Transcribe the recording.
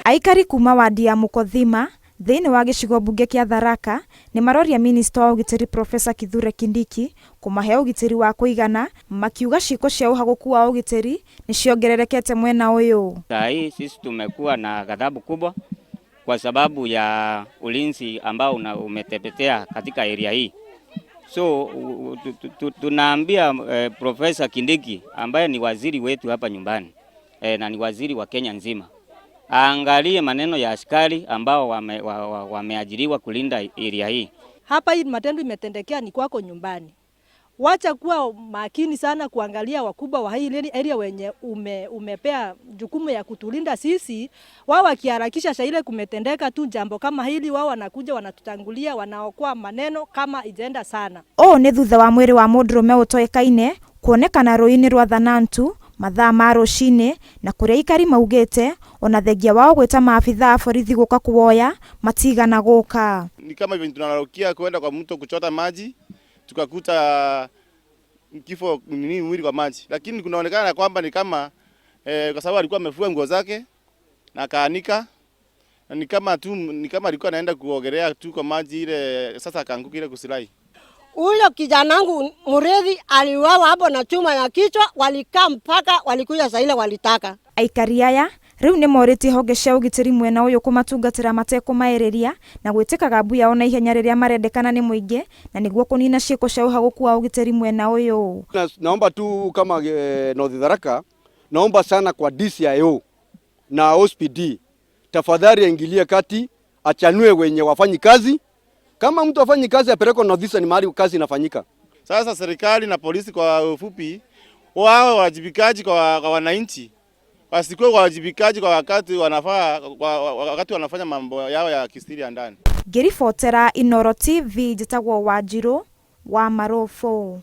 Aikari kuma wadi ya Mukothima thĩinĩ wa gĩcigo mbunge kĩa Tharaka nĩ maroria minista wa ũgitĩri Professor Kithure Kindiki kũmahe ũgitĩri wa kũigana, makiuga ciĩko cia ũhagũku wa ũgitĩri nĩ ciongererekete mwena ũyũ. Saa hii sisi tumekuwa na ghadhabu kubwa kwa sababu ya ulinzi ambao umetepetea katika area hii. So tunaambia Profesa Kindiki ambaye ni waziri wetu hapa nyumbani na ni waziri wa Kenya nzima, aangalie maneno ya askari ambao wameajiriwa kulinda area hii. Hapa hii matendo imetendekea ni kwako nyumbani. Wacha kuwa makini sana kuangalia wakubwa wa hii area wenye umepea jukumu ya kutulinda sisi. Wao wakiharakisha shaile kumetendeka tu jambo kama hili, wao wanakuja wanatutangulia, wanaokoa maneno kama ijenda sana. Ũũ nĩ thutha wa mwĩrĩ wa mũndũrũme ũtoĩkaine kuonekana rũĩ-inĩ rwa Thanantu mathaa ma rũcinĩ, na kũrĩa aikari maugĩte ona thengia wao gwĩta maabithaa a borithi gũka kuwoya matigana gũka. Ni kama hivi tunarukia kwenda kwa mto kuchota maji, tukakuta kifo nini mwili kwa maji, lakini kunaonekana kwamba ni kama kwa sababu alikuwa amefua nguo zake na akaanika, na ni kama tu ni kama alikuwa anaenda kuogelea tu kwa maji ile, sasa akaanguka ile kusilai. Huyo kijanangu Murethi aliuawa hapo na chuma ya kichwa, walikaa mpaka walikuja saa ile walitaka. Aikari aya rĩu nĩ morĩtie honge cia ũgitĩri mwena ũyũ kũmatungatĩra matekũmaĩrĩria na gwĩtĩkaga mbu yao na ihenya rĩrĩa marendekana nĩ mũingĩ, na nĩguo kũnina ciĩko cia ũhagũku wa ũgitĩri mwena ũyũ. Naomba tu kama North Tharaka, naomba sana kwa DCIO na OCPD, tafadhali aingilie kati, achanue wenye wafanyi kazi. Kama mtu afanyi kazi apelekwe North Eastern mahali kazi inafanyika. Sasa serikali na polisi kwa ufupi wao wajibikaji kwa wananchi, wasikuwe wajibikaji kwa wakati wanafaa, kwa wakati wanafanya mambo yao ya kisiri ya ndani. Ngĩribotera Inooro TV, njĩtagwo Wanjirũ wa Marũbũ.